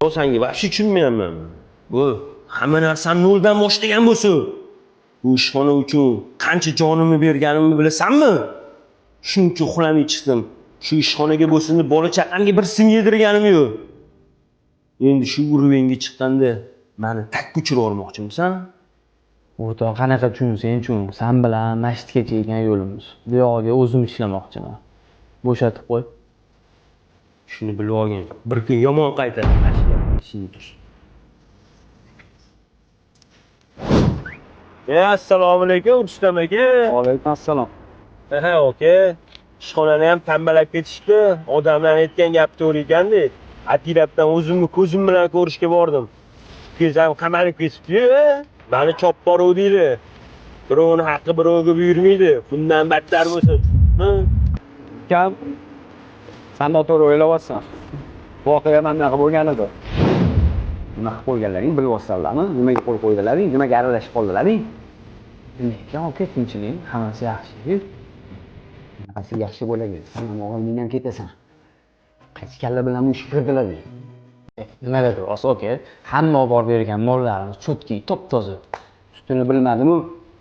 Yo, sanga вообще tushunmayapman. Bu hamma narsani noldan boshlagan bo'lsin. Bu ishxona uchun qancha jonimni berganimni bilasanmi? Shuncha uxlamay chiqdim. Shu ishxonaga bo'lsin deb bola chaqamga bir sim yedirganim yo'q. Endi shu уровень ga chiqqanda mani takka uchirib yubormoqchimisan? O'rtoq, qanaqa tushunsang tushun. San bilan masjidgacha ekan yo'limiz. Bu yog'iga o'zim ishlamoqchiman. Bo'shatib qo'y. Shuni bilib olgin. Bir kun yomon qaytadi. E, assalomu alaykum, Rustam aka. Alaykum assalom. Ha, aka. Ishxonani ham tambalab ketishdi. Odamlar aytgan gap to'g'ri ekanda. Atirabdan o'zimni ko'zim bilan ko'rishga bordim. Kelsam qamalib ketibdi-yu. Mani chopib boruvdinglar. Birovni haqqi birovga buyurmaydi. Bundan battar bo'lsin. Ha? Ukam, san noto'g'ri o'ylayapsan. Voqea mana bunaqa bo'lgan edi. Nima qilib qo'yganlaring bilyapsanlarmi? Nimaga qo'l qo'ydilaring? Nimaga aralashib qoldilaring? Nega aka, tinchlik, hammasi yaxshi. Bunaqasi yaxshi bo'ladi. San ham og'ayningdan ketasan. Qaysi kalla bilan bu ishga kirdilaring? Nimaga turasiz aka? Hamma olib borib bergan mollarimiz cho'tki, top-toza. Sutini bilmadimu,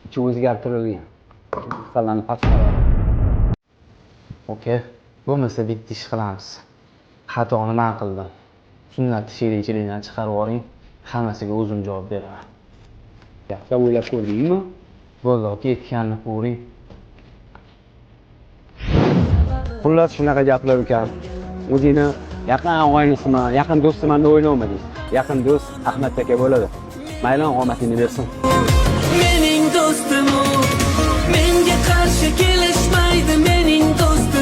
ichi o'zgartirilgan. Masalani past qiladi. Aka, bo'lmasa bitta ish qilamiz. Xatoni man qildim. Sunnatni sherikchilikdan chiqarib yuboring. Hammasiga o'zim javob beraman. Yaxshilab o'ylab ko'rdingmi? Bo'ldi aka, aytganini qilavering. Xullas shunaqa gaplar ukam. O'zingni yaqin og'aynisiman, yaqin do'stiman deb o'ylamading. Yaqin do'st Ahmad aka bo'ladi. Mayli, omadingni bersin. Mening do'stim u, menga qarshi kelishmaydi mening do'stim.